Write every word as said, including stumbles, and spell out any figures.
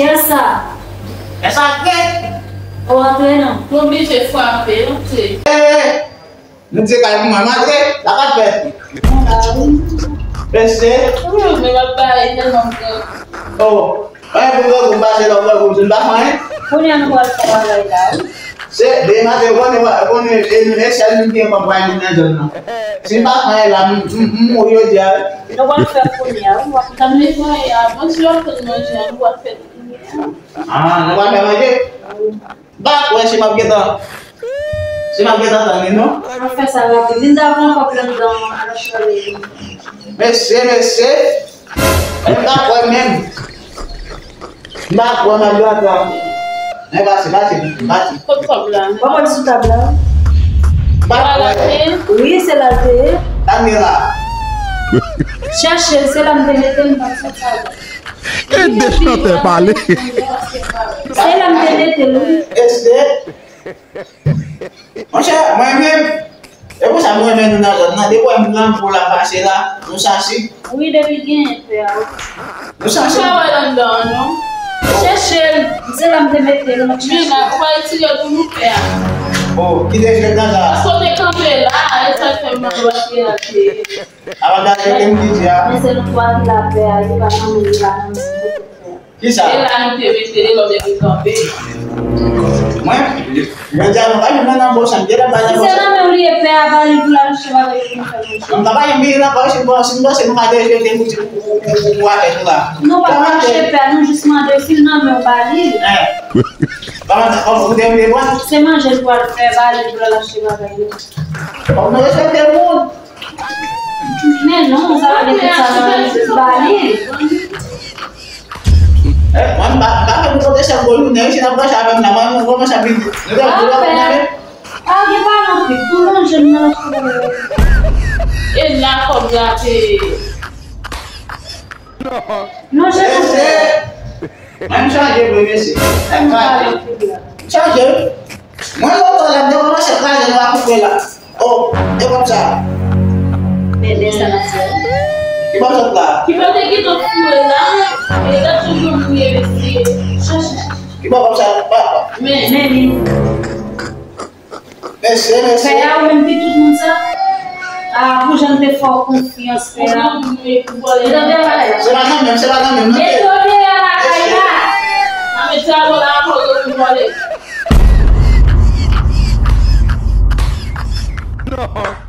Kiyès sa? Kiyès sa k te? Ou antre non. Ou oblije frape, antre. Eh, eh, eh. Nou di kay pou mwen, m antre, sa pa t fèt. Mesye. Wi, men w ap pale tèlman grangou. Oh, mwen pou grangou m pase lòt grangou m di m pa fè anyen. Kounye a nou pral fè bagay la, wi. Se demen maten, ou konnen, ou konnen, e, e sèl moun ki gen kòb pral vin nan zòn nan. Si m pa fè anyen la, m, m, m mouri jodi a, wi. Nou pral fè kounye a, wi, w ap tann netwaye a, bon, si w ap tann manje a, nou pral fè kounye a. Ah, nou pral fè manje? M pa kwè si m ap gentan, si m ap gentan tann li, non. Ann fè sa rapid. Linda pran kòb ladan, alò chale. Mesye, mesye. M pa kwè menm. M pa kwè m ap gentan. Men pase, pase, pase. Kot kòb la? Ou pa wè l sou tab la? M pa kwè. Wi, se la l te ye. Sa m gen la? Chèche l, se la m te mete l, m pa t sot sa. E de chantè pale. Se la m te mete l, wi. Mesye. Monchè, mwen menm, e pou sa m renmen nou nan zòn nan. Depi w wè m nan pou la pase la, nou sansi. Wi, depi genyen pè a, wi. Nou sansi. Ou pa wè l anndan an, non? Chèche l, se la m te mete l, non, chèche l. Mina, ou pa itilize l pou nou pè a. Oh, kite jwèt nan sa. Paske w te kanpe la, e sa k fè m pa wè pè a te. Avantaj yo te m di a. Men se nou twa ki la pè a, li pa nan men, li pa nan men, se nou ki pè a. Kisa? E la nou te mete l, lè w te vin kanpe. Mwen? Jodi a nou pa jwenn nan nan poch, m gentan bay nan poch. Si se nan men w li ye, pè a ba li pou l al achte bagay pou nou fè manje. M pa bay m byen nan poch, si m panse, si m panse nou pa te jete boutik pou, pou, pou, pou afè nou la. Nou pa mache pè a, nou jis mande w si l nan men w ba li. Hein. Pa mande, ou te vle pran? Se manje l pral fè, ba li pou l al achte bagay yo. Fòk nou respekte moun. Men non, sa va gen tout sa nan li, jis ba li. Eh, mwen, m pa, m pa fè pou kote chèf gwo jounen, wi, si n ap branche avè m la, mwen, mwen kòmanse ap vin. Nou te, nou te, nou te. Ah, gen pa nan pik, pou manje m nan. E la kòb la te. Non, je te. Mwen m chanje vre, mesye. M chanje. M chanje. Mwen lontan la, m te kòmanse kraze nou a koupe la. Oh, e kòb sa. Men, men sa, mesye. Ki kòb sa la? Ki pa te gentan foure la, e gad sou jou nou ye, mesye. Ki kòb sa? Pa, pa. Men. Men li. Mesye, mesye. Pè a, ou menm ki tout moun sa? Ah, pou jan m te fè w konfyans, pè a. Ou tande bagay la? Se pa nan menm, se pa nan menm, non. Mete w deyò lakay la. Nan mete a la ankò, yo vin vòlè. Non.